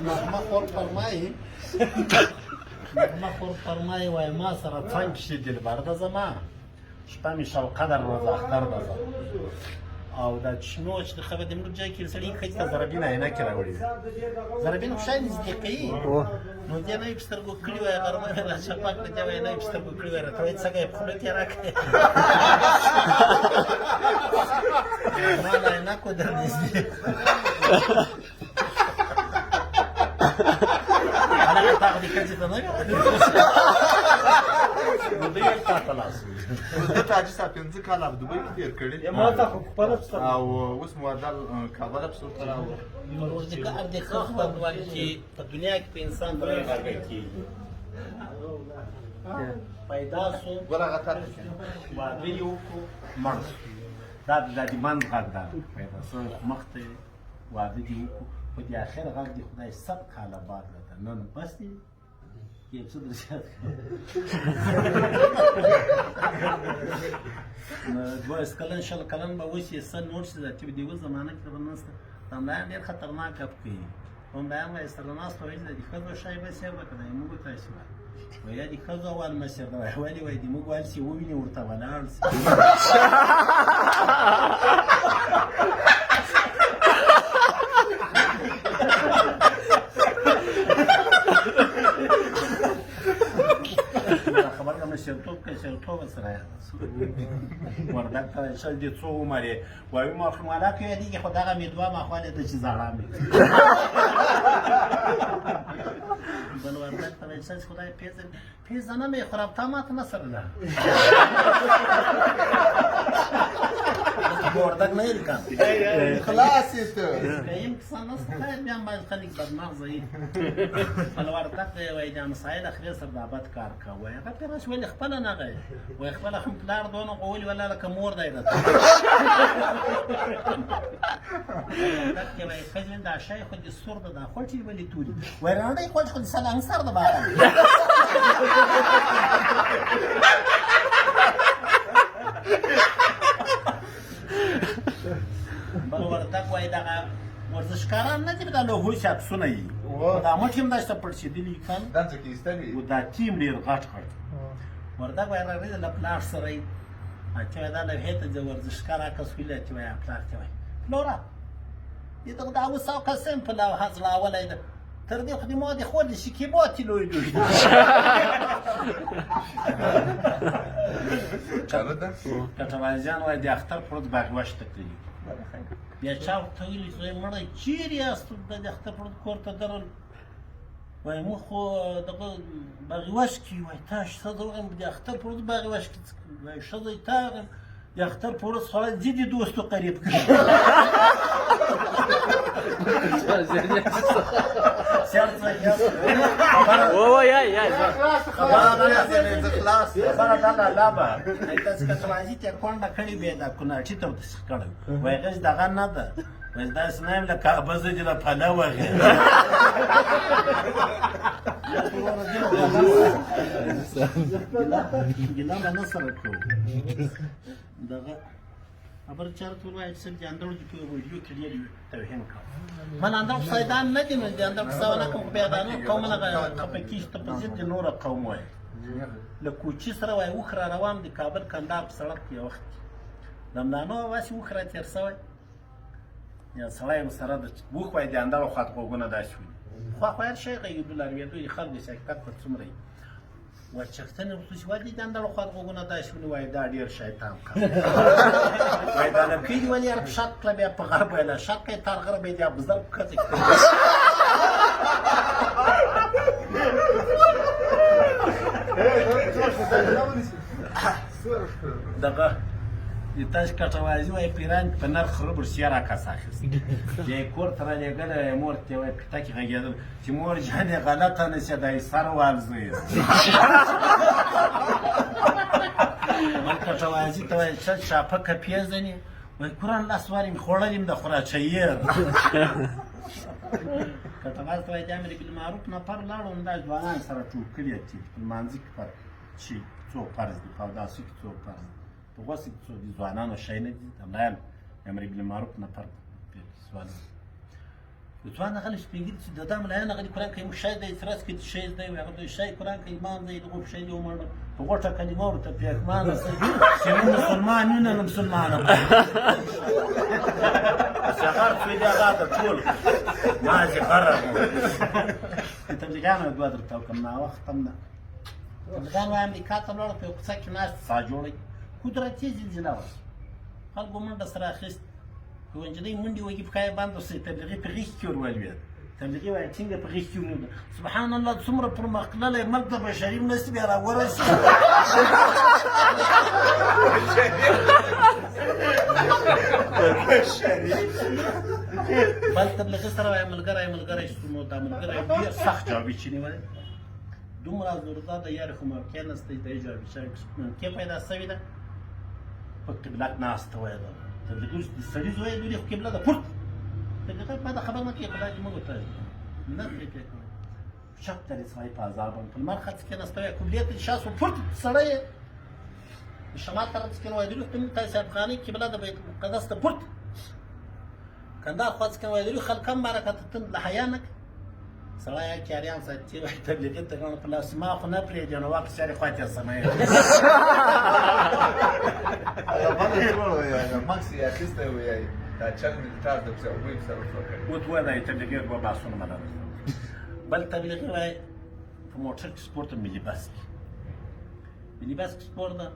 نغمه خور فرمایي، نغمه خور فرمایي، وایي ما سره څنګ کښې دلبر ده، زما شپه مې شوقه ده، روز اختر ده زما. او دا چشمو چې د خبر د موږ ځای کې سړي ښځې ته زربین عینکې راوړي، زربین خو شاید نږدې کوي، نو دې نه یې په سترګو کړي وای، غرمه مې را چپه کړه، دې وایي نه یې په سترګو کړي وای، راته وایي څنګه یې په خوله کې راکړې، ما له عینکو در نږدې. هلکه تا خو دې ښځې ته نه وي، نو دوی یې تا ته لاس. ده ته حاجي صاحب 5 کاله په دوبۍ کې تېر کړي ما ته خو خپله او اوس مو واده کابل پسې ورته راوړ. ورور دې کار دې ښه خوند ورکړي چې په دنیا کې په انسان درې غږه کېږي. پیدا سو، ګوره هغه تاته واده یې وکړو، مړ سو. دا د منځ غږ ده. پیدا سو، مخ ته واده دې وکړو، خو د اخر غږ دې خدای 100 کاله بعد راته نن بس دی یو څه در زیات کړه. 22 کلن 20 کلن به وشي، څه نور څه چې د یوه زمانه کې به نسته. دا ملایان ډېر خطرناک ګپ کوي. ملایان وایي سره ناست وایي چې د ښځو شی به سیر ده که د موږ تاسې وایي، وایي د ښځو اول مه سیر ده. وایي ولې؟ وایي د موږ وال چې وویني ورته ولاړ سي. خبر کوم سیرتوب کې سیرتوب سره وردګ ته شل دې څو عمر یې؟ وایي ما خو مالا کې یادېږي، خو دغه مې دوه مخواله ته چې زاړه مې. بل وردګ ته وایي چې خدای پېژن پېژنه مې، خو رابطه ماته نه سره ده. وردګ نه یې که خلاص یې ته کایم کسان نسته، خیر بیا هم باید خلک بدمغزه یي. بل وردګ دی، وایي د همسایه له خرې سره د بد کار کوه. وایي هغه پرې راشي، ولې خپله نه غی؟ وایي خپله هم پلار دونه غولي ولا لکه مور دی راته. وردګ کې وایي ښځې دا شی خو دې سور ده، دا خوټې ولې توري؟ وایي رڼۍ خوټې خو دې سلنګ سر ده بابا. بل وردګ وایي دغه ورزشکاران نه دي، دا له هوسې عکسونه یي، دا مټې هم داسې پړسېدلي که دا څه کې ایستلي. و دا ټیم ډېر غټ غټ. وردګ وایي راغلی له پلار سره یې چې وایي دا لوحې ته د ورزشکار عکس ویلی، چې وایي پلار ته وایي پلوره دې ته دا اوس او قسم په لوحه ځړاولی ده، تر دې خو دې ما د خور د شکیبا تې لوی لوی ده. چاره ده. کټوازیان وایي د اختر پر ورځ باغوش ته تللي، بیا چا ورته ویلي چې زوی مړی چېرې یاست د اختر پر ورځ کور ته درل؟ وایي موږ خو دغه باغیوش کې. وایي تا ښځه وغیم د اختر پر ورځ باغیوش کې څه کوي؟ وایي ښځه یې تا وغیم د اختر پر ورځ سړی ځي د دوستو قریب کړي. خبره دا لالا به تاسو کټوازي ته کونډه کړې بیا دا کوناټي ته ورته سیخ کړی. وایي غږ دغه نه ده، وایي داسې نه یم لکه ابزه دې له پلوه غې. ګیله به نه سره کوو. دغه خبر چارته وایي چې دې اندړو دې په ویډیو کې ډېر توهین کوه. من اندړ خو سیدان نه دي، نو دې اندړ قصه ونه کوم، خو بیا دا نور قومونه خفه کېږي، ته په ضد دې نوره قوم وایي. له کوچي سره وایي اوښ را روان دی کابل کندهار په سړک کې، یو وخت د ملانو واسې اوښ را تېر شوی، یو سړی ورسره د اوښ وایي د اندړو خواته غوږونه داسې ونیول، خوا خو هر شی غږېدو لاروېدو دي خلکو چې حقیقت به څومره وي. وایي چښتن ورته چې ولې د اندړو خواته غوږونه داسې ونیول؟ وایي دا ډېر شیطان کار. وایي دا لکۍ دې ولې هر شک کړه بیا په غرب؟ وایي له شک یې تر غره به یې د ابزر په کښته کې. دغه د تاسو کټوازي وایي پیران په نرخ ربر سیه راکس اخیست، بیا یې کور ته رالیږلی، مور ته وایي پیته کې غږېدل چې مور جانې غلطه نه شي دا یې سر والځوي. بل کټوازي ته وایي چې شاپکه پېژنې؟ وایي قرآن لاس وارې مې خوړلې م د خوراچیې. کټواز ته وایي د امر بالمعروف نفر لاړو، همدا ځوانان سره ټول کړي چې په لمانځه کې پر چې څو فرض دي، په اوداسو کې څو فرض دي، په غوسه کې څو دي، ځوانانو شی نه دي. د ملایان امر بالمعروف نفر سوال ځوان هغه سپین ږیري چې د دا ملایان هغه د قرآن کوي موږ شی دی اعتراض کوي چې شی دی هغه د شی قرآن کوي امام دی دغه شی دی ومنه په غوټه کلمه ورته پېښمانه سي چې موږ مسلمان یو نه مسلمان چې هغه څه دی هغه د ټول ما چې غره تبلیغیانو دوه درته وکړم ناوخته هم ده. تبلیغیان وایي امریکا ته لاړو په یو کوڅه کې ناست سا جوړوي قدرتي زلزله وه خلکو منډه سره اخیست یوه نجلۍ منډې وهي پښه یې بنده شوه تبلیغي په غېږ کې ور ولوېد تبلیغي وایي ټینګه په غېږ کې ونیوله سبحان الله څومره پرمختللی ملک د بشري مرستې بیا راورسېد. بل تبلیغي سره وایي ملګری ملګری شو نو دا ملګری ډېر سخت جوابي چې نیولی دومره زورزاده د یارې خو موقع نشته د جوابي موقع پیدا سوې ده په قبله ناسته وایي ده تبلیغي د سړي زوی لوري خو قبله ده پورته تبلیغي ما دا خبر نه کوي خدای دې موږ ته نه پرې پرې کوي چپ ته رسوي په عذاب په لمر خڅ کې ناسته وایي قبلې ته شا سو پورته سړی شمال طرف څخه وایي لوري خو تاسو افغاني قبله د بیت المقدس ته پورته کندهار خوا څخه وایي لوري خلک هم برکت تند له حیا نه سړی کاریان صاحب چې وایي تبلیغي ته غواړم په لاس ما خو نه پرېږدي نو واک سړي خوا ته سموي. هغه بل څه وایي هغه مکس یې اخیستی وایي دا چل مې د تار د پسې اوبه یې سره وڅکړې. اوس وایي تبلیغي دوه بحثونه مله بل تبلیغي وایي په موټر کې سپور ته ملي بس کې ملي بس کې سپور ده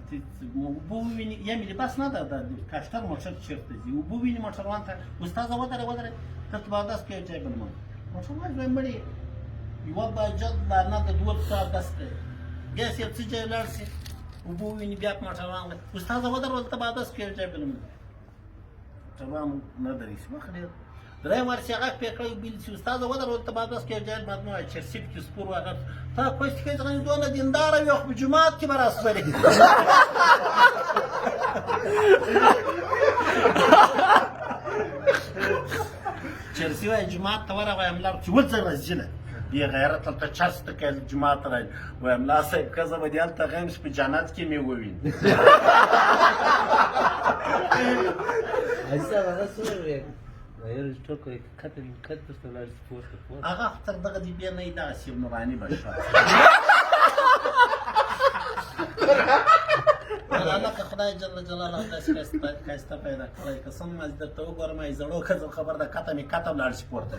اوبه وویني یا ملي بس نه ده دا د کاشتر موټر چېرته ځي اوبه وویني موټروان ته استاذه ودره ودره ته ته به اودس کوې چای بل مونږ موټروان وایي مړې یوه بجه لا نه ده دوه ساعت اودس کوي بیا چې یو څه ځای لاړ شي اوبه وویني بیا په موټروان وایي استاذه ودره ته به اودس کوې چای بل مونږ موټروان نه درېږي وخت ډېر دریم وار چې غږ پرې کړی بیل چې استاد ودرول ته بعد کې جایل بعد نو چې سیب کې سپور هغه تا کوښښ کوي چې دونه دیندار وي خو جماعت کې به راسپري. چرسي وایي جومات ته ورغی ملا چې وځه رزیله بې غیرت هلته چرس ته کوي جومات ته راځي وایي ملا صاحب ښځه به دې هلته غیم چې په جنت کې مې وویني. هغه خو تر دغه دې بیا نه دغسې یو نوراني بشر لکه خدای جل جلاله داسې ښایسته پیدا کړی که څنګه چې درته وګورم ای زړو ښځو خبر ده کته مې کته لاړ شي پورته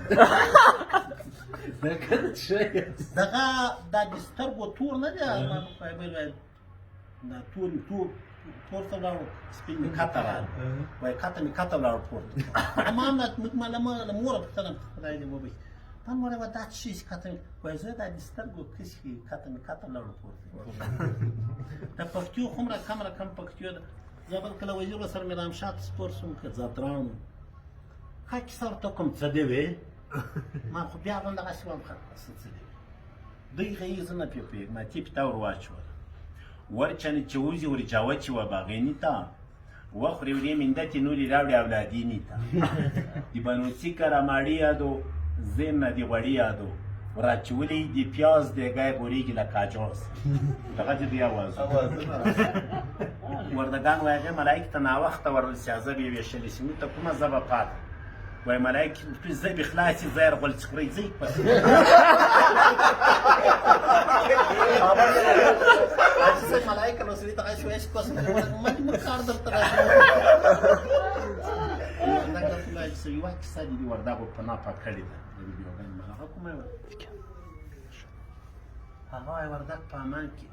دغه دا د سترګو تور نه دی دا تور تور پورته لاړو سپین مې کته راغی وایي کته مې کته لاړو پورته ما هم ما له موره پوښتنه خدای دې وبخښي ما موره وه دا څه شی چې کته مې وایي زه دا د سترګو کسي کته مې کته لاړو پورته د پښتیو خومره کم رقم پښتیو ده زه بل کله وزیر سره مې رامشا ته سپور شوم که ځدراڼ ښه کیسه ورته کوم څه دې وې ما خو بیا هم دغسې وم ښه څه دې دوی غي زه نه پې پوهېږم تیپ ته ور واچوله ورچنې چې وځي ورجاوه چې وه باغیني ته وخورې ورې میندتې نورې راوړې اولادیني ته د بنوڅي کره ماړي یادو زیم نه د غوړي یادو وراچولي د پیاز دی ګای غورېږي لکه اجاز دغه دې دوی اواز وردګان وایي هغې ملایکې ته ناوخته ورل چې ژبې یې ویشلې شي موږ ته کومه ژبه پاتې وایي ملایکې ورته ژبې خلاصې ځای غول چې خورئ ځئ پسې ملایکه نو سړي ته غږ شوی چې کوس مې کار درته راځي یوه کیسه دې وردګو په ناپاک کړې ده د ویډیوګانې ما هغه کومه وه هغه وایي وردګ په امان کې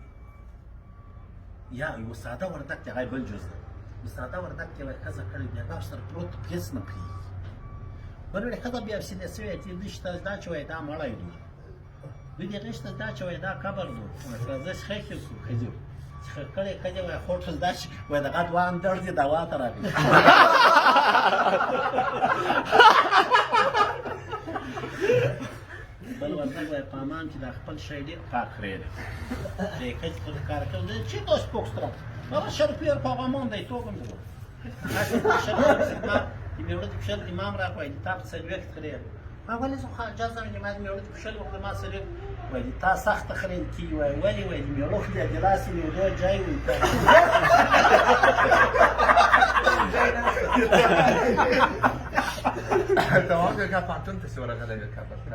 یا یو ساده وردګ دی هغه بل جز دی یو ساده وردګ کې وایي ښځه کړې بیا دا سره پروت هېڅ نه پرېږدي ورته ښځه بیا سینه سوې چې دوی شته دا چې وایي دا مړی دی دوی دې غشته دا چې وایي دا قبر دی راځه چې ښخې کړو ښځې چې ښخ کړې ښځې وایي خور دا چې وایي دغه دوه اندړ دي دوا ته راغلي بل ورته وایي په امان کې دا خپل شی ډېر پاک خرې دی د ښځې پر ښکاره کوي چې دا سپوک ستره هغه شرپیر په غمان دی توګم دی د میړه د پښل امام راغی د تا په څلوېښت خرې ما ولې زه خو اجازه نه ما د میړه د پښل وخت ما څلوېښت وایي تا سخته خرېل کېږي وایي ولې وایي د میړه خو بیا د لاس نیولو جای وي تمام که پانتون ته ورغلی وې کابل ته.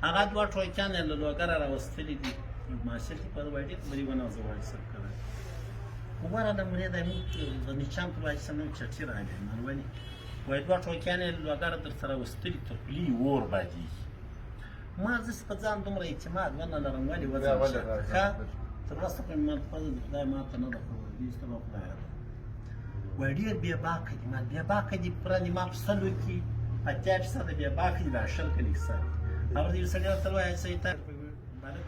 هغه دوه ټوکیان یې له لوګره راوستلي دي. محصل کې په وایي ډېر خبرې ونه زه وایي سر کړی ورغلم ورې دی موږ د نچان پر وایي سم چټي راغلی. مال ولې؟ وایي دوه ټوکیان یې له لوګره درته راوستلي، تر خولې یې اور بادېږي. ما زه په ځان دومره اعتماد ونه لرم، ولې وځم؟ ښه تر اوسه خو مې مال فضل د خدای ماته نه ده ښوولی، دې ته به خدای ده. وایي ډېر بې باکه دي. مال بې باکه دي پوره ما په سلو کې 80% بې باکه دي، دا 20 کلي کیسه دي. هغه یو سړی ورته وایي چې ته بالک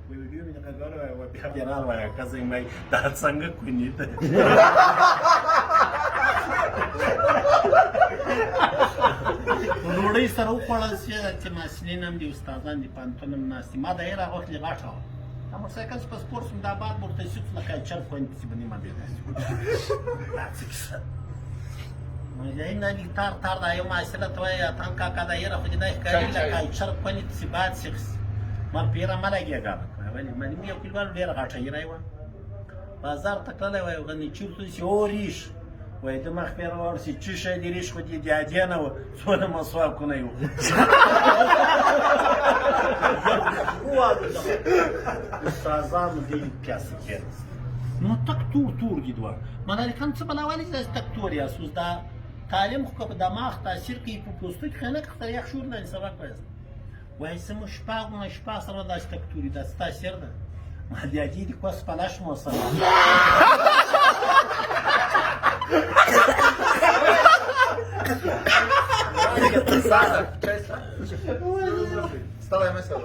ویډیو مې دغه ګوره وایي بیا بیرال وایي که زه وایي دا څنګه کونې ده. ډوډۍ سره وخوړل شي چې محصلین هم دي، استادان دي، پوهنتون هم ناست دي. ما د هېره غوښتلې غټه وه، دا موټرسایکل چې په سپور شوم دا باد ورته سیخ لکه چرګ خوندي چې به نیمه بې داسې دا څه کیسه. مجاهد نه تار تار دا یو محصله ته وایي اتان کاکا دا هېره خو دې دا ښکاري لکه چرګ خوندي چې باد سیخ شي. ما پیره مه لګېږه. ولې؟ ما یو کلیوال ډېره غټه هېره وه، بازار ته تللی وای غني چېرته چې او ریش وای د مخ پیره ورسي چې شی دې ریش خو دې د عادي نه وه، څونه مسواکونه یې استادانو دې پیاسه کېناست. نو تک تور تور دي دواړه. ما دا لیکم څه بلا ولې داسې تک تور یاست؟ اوس دا تعلیم خو که په دماغ تاثیر کوي په پوستکي خو یې نه که یخ شور نه سبق وایاست. وایي څه مو شپه غونه شپه سره داسې تک توري دا څه تاثیر ده؟ ما د عادي د کوس پلش مو سره. Stala je mesela.